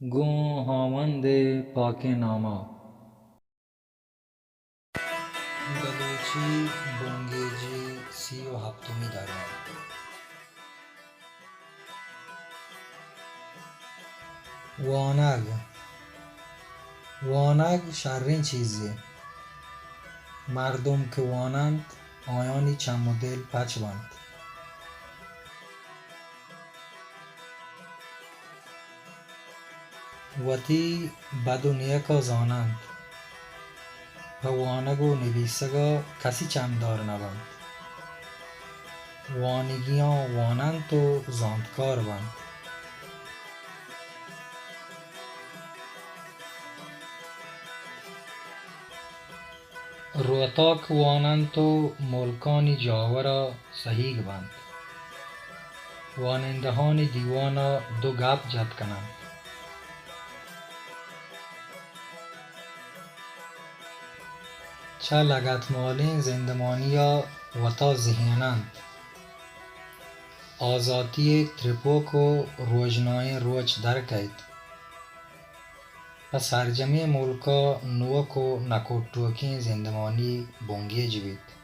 گوں ہاوند ءِ پاکیں نام ءَ۔ بلوچی بنگیجی سی ءُ ہپتمی درگاہ۔ وانگ۔ وانگ شریں چیزے۔ مردم کہ وان اَنت، آیانی چم ءُ دل پچ بنت۔ وتی بد ءُ نیک ءَ زان اَنت۔ پہ وانگ ءُ نبیسگ ءَ کسی چمدار نہ بنت۔ وانگیاں وان اَنت ءُ زانتکار بنت۔ روتاک وان اَنت ءُ ملکانی جاور ءَ سہیگ بنت۔ وانندہانی دیوان ءَ دو گپ جت کن اَنت۔ چہ لگتمالیں زندمانی ءَ وت ءَ زہین اَنت۔ آزاتی ءِ ترپوک ءُ روژنائیں روچ در کئیت۔ پہ سرجمیں ملک ءَ نوک ءُ نکٹوکیں زندمانی بنگیج بیت۔